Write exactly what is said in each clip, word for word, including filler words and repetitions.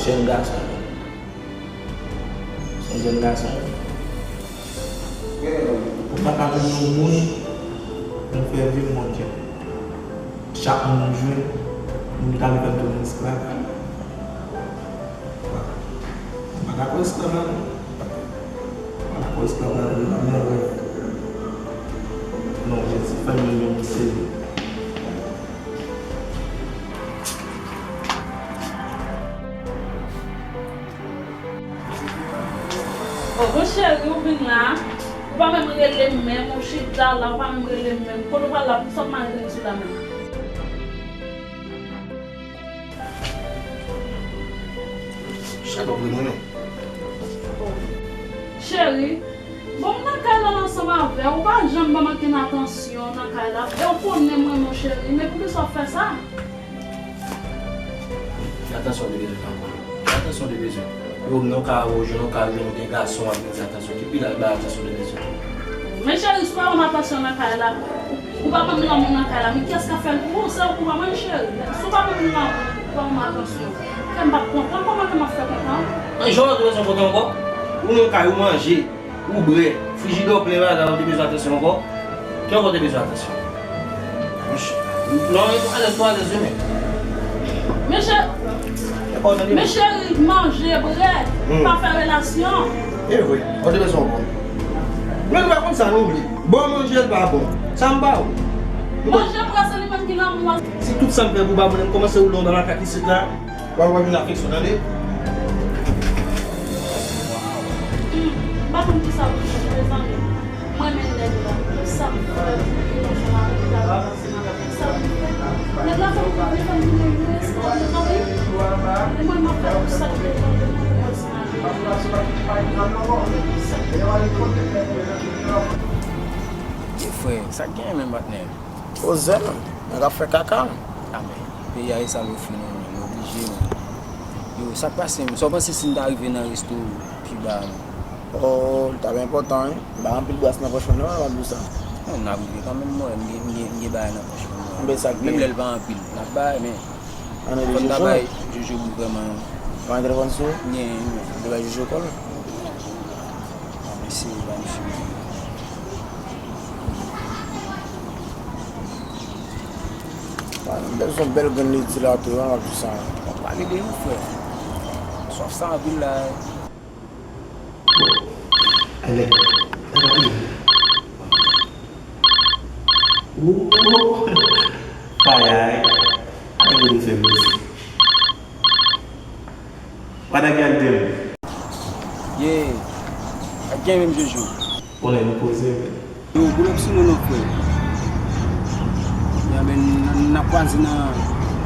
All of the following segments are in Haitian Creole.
Jèn gason. Se yon jèn gason. Ou pa ka jwenn yon moun pou fè vi w, monchè. Chak moun ou jwenn, moun ki ta vle fè l tounen esklav. Ou pa dakò esklav la, non? Ou pa dakò esklav la, non, non, non. Non, Jezi, fè m yon moun serye. Oh, bon cheri, ou vin la. Ou pa menm rele m menm, ou chita la, ou pa menm rele m menm. Kote ou pral la, poukisa w pa rele m sou la menm? Chak ou vle mwen menm. Oh. Cheri, bon, m nan kay la ansanm avè w, ou pa janm ban m okenn atansyon nan kay la. E w konnen m renmen w, cheri, men poukisa w ap fè sa? Ki atansyon w te bezwen ankò? Ki atansyon w te bezwen? Yo, nan ka ou jwenn, ou ka jwenn, ou gen gason w ap vin di atansyon. Ki pi laj bay atansyon w te bezwen? Men cheri, si w pa ban m atansyon nan kay la, ou pa ban m lanmou nan kay la, men kiyès k ap fè l pou ou? Se ou pou mwen, cheri. Si w pa ban m lanmou, ou pa ban m atansyon, kè m p ap kontan, kòman kè m ap fè kontan? An, jan w te bezwen kontan ankò? Ou nan kay, ou manje. Ou bwè, frijidè w plen bagay, ou te bezwen atansyon ankò? Ki ankò w te bezwen atansyon? Non, ou alèz, ou alèz, wi, men. Men chè-, men cheri, manje, bwè, pa fè relasyon. E vre, ou te bezwen ankò. Men nou pa konn sa, nou vle. Bon manje, l pa bon. Sa m ba ou. Manje, bwè, se li menm ki lanmou a. Si tout sa m fè pou ba mwen, m kòmanse woule yon dwa makak isit la. W ap wè vin afeksyon, tande? M pa konn kisa pou m fè, mezanmi. Mwen menm nèg la, tout sa m fè pou li, tout sa m fè. Nèg la fè m, li fè m tounen yon esklav nan kay li. E mwen, m ap fè tout sa ki depann de mwen pou mwen se manje. Ye frè, sa k genyen menm, patnè? Ozè, nèg ap fè kaka. A men, peyi a e sa l ofri nou, men, nou oblije, men. Yo, sa k pase, men? Sa w panse si n ta rive nan resto Kiba a, men? Oh, li t ap enpòtan, wi. M pa gen anpil bras nan pòch mwen, non, m ap di w sa. Non, n ap rive kanmenm, mwen, m gen, m gen, m gen bagay nan pòch mwen, mwen. Men sa k genyen? Menm lè l pa anpil, n ap bay, men. Fò n ta bay Jojo pou vrèman. Ou pa gen telefòn sou ou? Gen, men. Ou te bay Jojo kòl? Mesye, ba misye. Mwen menm, bèl, se yon bèl grenn ledi la tou, wi, m ap di w sa. Pale de nou, frè. Swaf sa anpil la. Alè. Alè. Wouwou. Payay. Alè, nou fè mèsi. Wada gen ak dem. Ye. Ak gen menm Jojo. Konnen nou poze, men. Yo, pull up sou mwen non, frè. Ya, men, n, n ap kwaze nan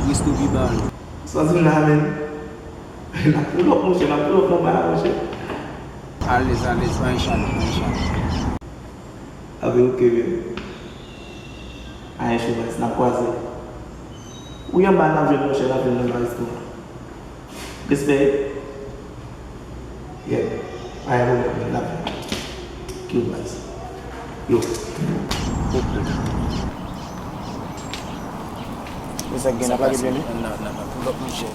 resto Kiba a. Sa di m la, men. N ap pull up, monchè, n ap pull up nan ba a, monchè. Alèz, alèz, pa gen chalè, pa gen chalè. Abe, oke, men. Ayen cho, baz, n ap kwaze. Wi, anba n ap jwenn, monchè, n ap jwenn nan ba resto a. Respè. Yeah. Ayen pwoblèm, men n ap jwenn. Kill, baz. Yo. Men sa gen, n ap lage byen, wi. N ap, n ap, n ap pull up, monchè.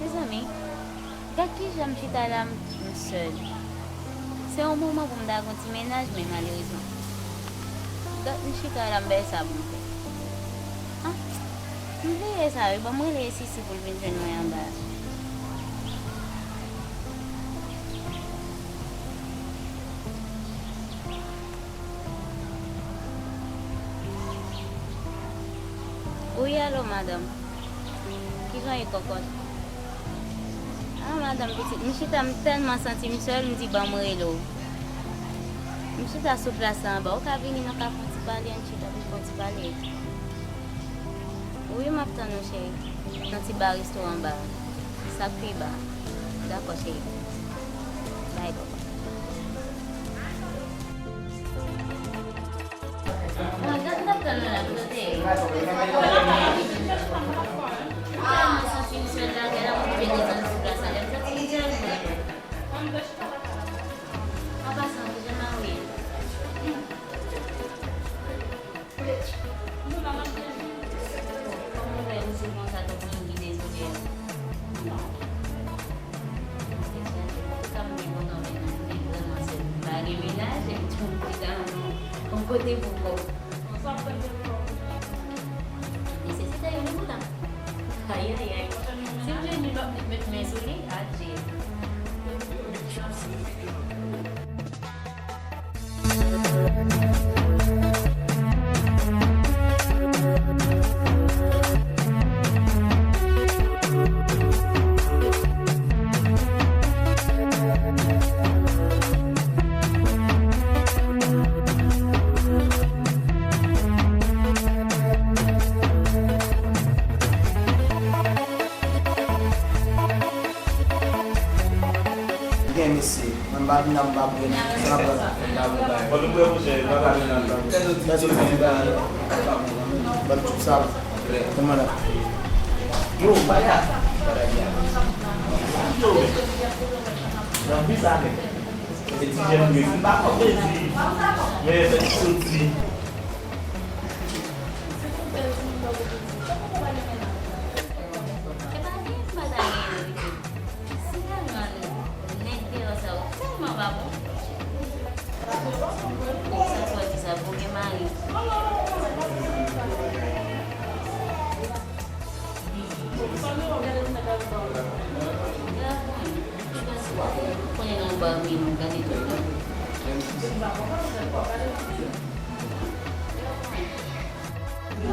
Mezanmi, gad kijan m chita la, m, m sèl. Se yon moman pou m ta gon ti mennaj, men malerezman. Gad m chita la, m bay sa pou m fè. Ah, m bliye sa, wi, ban m rele Sisi pou l vin jwenn mwen anba a. Wi, alo, madanm. Kijan w ye, kòkòt? Ah, madanm pitit, m chita, m tèlman santi m sèl, m di ban m rele w. M chita sou plas la anba. Ou ka vini, nou ka fè yon ti pale, ann chita pou n fè yon ti pale. Wi, m ap tann ou, cheri. Nan ti ba resto anba a. Sa pi ba. Dakò, cheri. Bye, kòkòt. Kote pou kòb? Mesye, se ta yo menm la. Ayayay. Si m jwenn yon lòt nèg met men sou li, adje. Gen mesye, mwen m pa vin la, m pa bwè, sa n ap pran. Bon, nou prè mouche, nou pa vin la, nou pa bwè. Lè sot vin la, ban m tout sa. Kòman la? Yo, bagay. Yo, men. Nan vi sa, men. Se ti jèn krezi. M pa konn krezi. Men, men, soti. Epa gen, m pa ta gen. Sitèlman nèg deyò sa yo tèlman pa bon. Sa fò di sa pou gen mari. Konnen nan ba wi nou gade tout.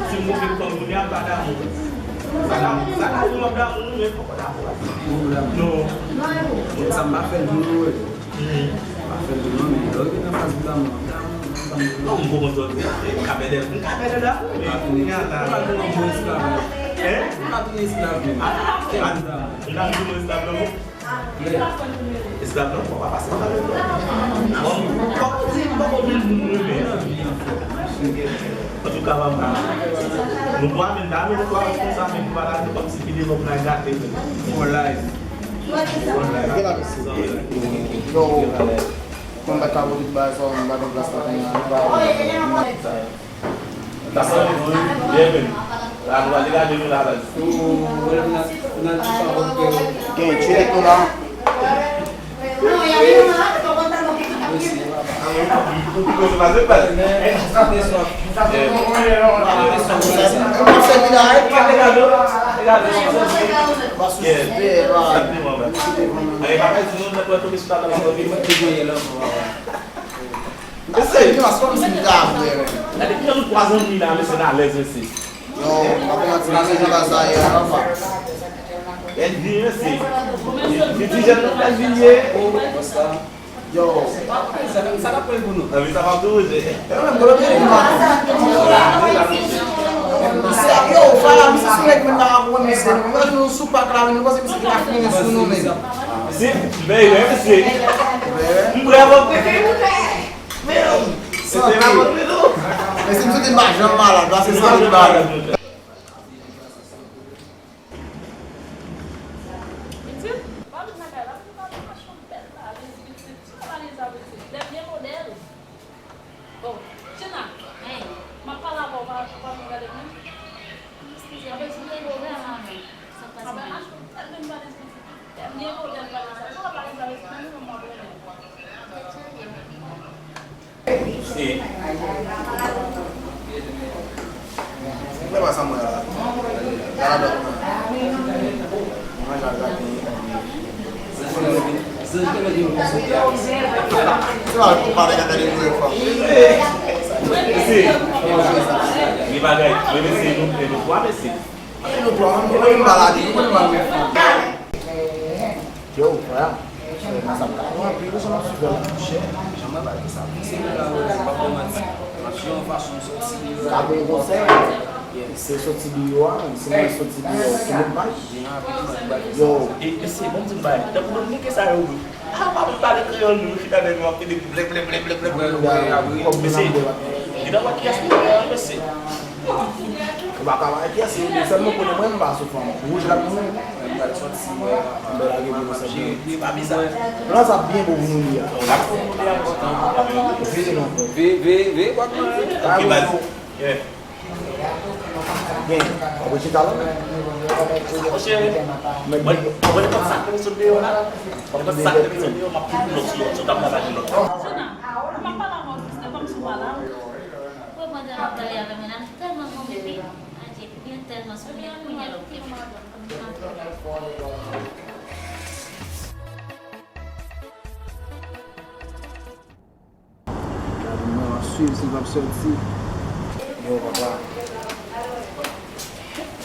Si m ouvri kò m, kounye a m pa damou. Sa damou, sa damou, m ap damou, wi, men poko damou. Non. Sa m pa fè l pou nou, wi. M pa fè l pou nou, men lè w gen anfas damou, damou, damou. Non, m poko sòti. M ka pèdè, m ka pèdè damou, wi. Kounye a la. M pa vin nan bon esklav. Hein? M pa vin esklav, men. Ah, ah, ah. Kèl damou? M ta vin esklav, non? Esklav nan kò pa pase pa nan kò. Bon, fòk ou di, fòk ou di moun renmen. Antouka, papa, nou twa menm, ta menm twa konsa, men nou pa la, nou kòmsi pi devan pou n al gate. For life. For life. Ok, la, mèsi. Yo, mwen pa ka vote ba sa, mwen pa gen plas la kounye a, nou pa. Sa sanble bon, wi. Byen menm. La nou ale gade nou la, la. Gen, tchele nou la. Mesye, gen mas kòmsi m ta vre, men. Gade, gen nou twa zanmi la, mesye, n alèz, mesye. Yo, m pa pou manti, mesye, jan bagay sa ye a, anfan. Bèl vi, mesye. Li di jèn nan bèl vi ye. Yo. Sa k ap pran pou nou? Nan vi sa p ap tou wouje. Yo, menm, gwo lòt moun, man. Yo, fala, misye sou nèg, men, pa konprann misye. Mwen, nou sou pak la, men nou panse misye ki ta fini sou nou, men. Si, men, men, mesye. M prè pou Men, santi. Men si m santi m pa janm malad, paske santi m malad. Pitit, pa vin lakay la, pou pa gen machann bèl valiz, pitit. Sa valiz la, pitit? Dènye modèl. Bon, Tina, m ap pale avè w, pa, pa vin gade m, non. Eskize, mwen bezwen de ou vrèman, men sa k pase, men. Lè pa sa mwen la. Gala dòt mwen. Mwen jan gade. Se pa pou pale gade de nouvèl fanm. Mesye, gen bagay, men mesye, nou, nou twa mesye. Yo, frè, sa m ta pran anpil leson nan sijè la, monchè. Jan mwen pale sa, se la, w pa pran manti. Yon fason soti. Ka gen konsèy. Se soti biwo a, menm si mwen soti biwo a, se lòt bay. Yo. E, mesye, bon, m di m bay. Tankou dominiken sa yo, wi. Ah, pa vin pale kreyòl, nou, nou chita dèyè nou ap tande ble, ble, ble, ble, ble, ble. Mesye, li nan wè kiyès nou wè, mesye. Ou pa ka wè kiyès, se sèlman konnen mwen, m pa sou fanm. Wouj la pou mwen. Mwen pral sòti, mwen. Mwen lage pou nou sèlman. Pa bizar. Plan sa ap byen bon pou nou li a. Veye non. Veye, veye, veye, pa gen. Ok, baz. Yeah. Gen, w ap rete chita la? Monchè, mwen, mwen, nenpòt sa k te sot deyò la, nenpòt sa k te sot deyò, m ap tou lòt sou lòt, sou tab la, pa gen lòt. Jona, m ap pale avè w, Krisnè, kòmsi w pa la. Pandan l ap pale avè mwen la, m tèlman kontan, wi. Adye, pipi an tèlman sou mwen, kounye a l oke. Gade, mwen ap swiv si l p ap sòti. Yo, papa.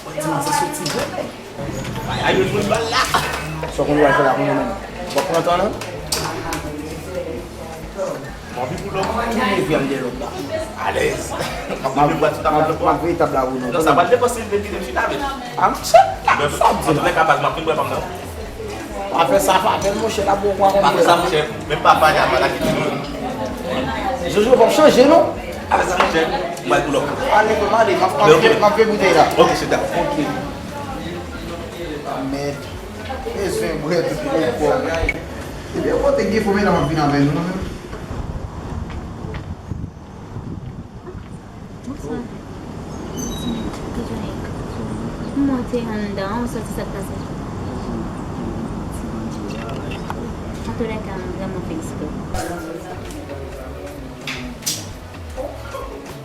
Mwen di, mwen se soti demen. Ay, ay, yo jwenn bal la. Sa w konn w al fè la kounye a menm? W ap pran tan, non? Mwen anvi pou lòk. Ki leve al de lòk la? Alèz. M ap leve bwa tout a fè lòk la. M ap veye tab la pou nou. Non, sa pral depanse vennde m chita vre. A, monchè. Antouka, baz, m ap vin bwè pa m nan. Pa fè sa, pa fè l, monchè, la pou w konprann. Pa fè sa, monchè. Menm pa pale a pale a ki tou. Jojo, w ap chanje, non? Pa fè sa, monchè. M pral pou lòk. Ale, m ale, m ap, m ap, m ap veye boutèy la. Ok, chita. Ok. A, mèd. Bezwen bwè tout pou kò. Ebyen, kote gen fò, men la m ap vin avè nou, non, menm. Bonswa. Ki jan e? M monte anndan an, w santi sa k pase? Antoulèka, m vrèman fè eksprè.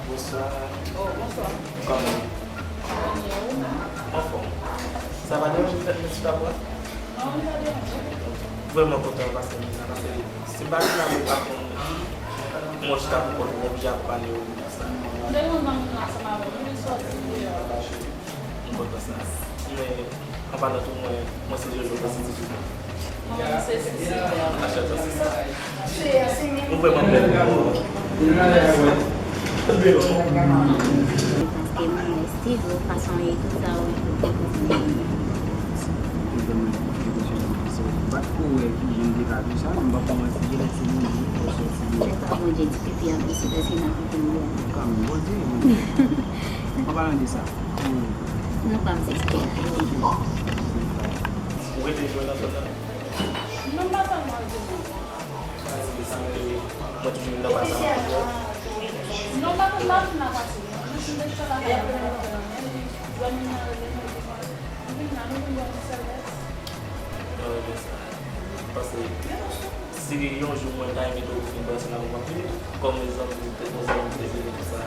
Bonswa. Kòman? Anfòm. Sa pa deranje m fè ti tabou a? Vrèman kontan pase m la, paske si m pa vin la, mwen pa konn, mwen chita pou kont mwen, oblije ap pale ou konsa. M te konn nan moun ansanm avè m, li sòti deyò. M konn konsa. Men, an palan tou, mwen, mwen se Jojo, mwen se Sisi. Mwen menm se Sisi. Achèt an Sisi. Ou vrèman bèl. Paske mwen wè stil ou, fason w ye, tout sa, ou te kontinye. Ou vrèman pwofesyonèl, paske ou pa t ko wè ki jan m te ka di sa, men m p ap manti, genlè se moun ki fè w sòti deyò. Se pa Bondye di pipi ap vin sou tèt li nan pipi m bwè. Kanmenm, Bondye, Bondye. An palan de sa, ou... Nou pa m se eksplike. Ou rete jwe nan zòn nan? Non, m pa tèlman rete non. Mwen toujou vin nan pati sa. Non, m pa konn, m pa vin nan pati non. Jis m te chita lakay mwen, mwen te nan men li, lè moun nan rele m, mwen te pran. M vin la, nou vin bwè yon ti sèvès. Mwen renmen sa. Paske si yon jou mwen ta envite w pou vin pase nan moman vini, kòm yon zanmi, te yon zanmi prezime konsa.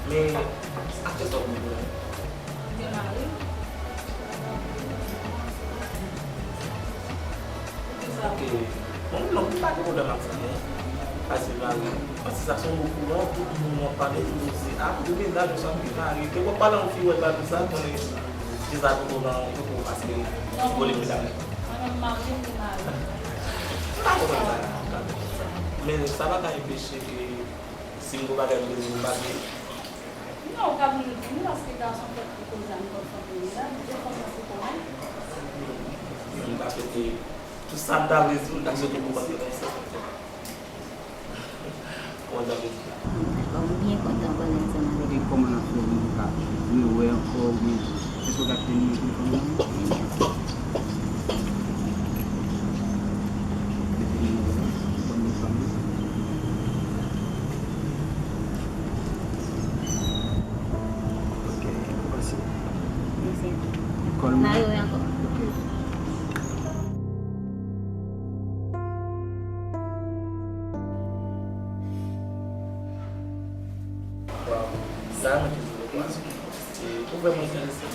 Men, aktè sa w vle pou mwen? Gen mari. Ok. Bon, non, m pa gen pwoblèm ak sa, non. Paske mari, paske sa se yon bon kouran, tout moun w ap pale, tout moun se, a, pou mennaj, ou sa, m gen mari. Te w ap pale yon fi, w ap pale sa, konnen, se sa, pou nan, pou, paske, non, vole medam. Mwen menm, mari, m gen mari. M pa konprann sa, m pa konprann sa. Men sa pa ka enpeche ke si m gon bagay m bezwen, m pa di. Non, ou ka vin di m, paske gason fèt pou koze a nenpòt fanmi li la, li te fè sa se konnen. M ta swete, tout sa m ta vle di, m ta swete pou panse konsa. Kòman w ta vle di la? Bon, m byen kontan pale ansanm avèk ou. E kòman n ap fè pou nou ka rewè ankò, oubyen èske w ka kite nimewo telefòn ou? Ok, pase. Mèsi. Kòl mwen. N a rewè ankò. Ok. Waw, sa mwen te di w, ou vrèman enterese.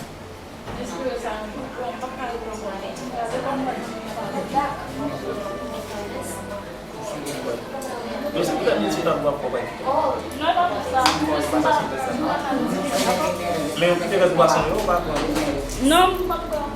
Yo se poutèt misye nan gwap konprann. Men yo kite rès bwason yo, ou pa pran. Non, m p ap pran.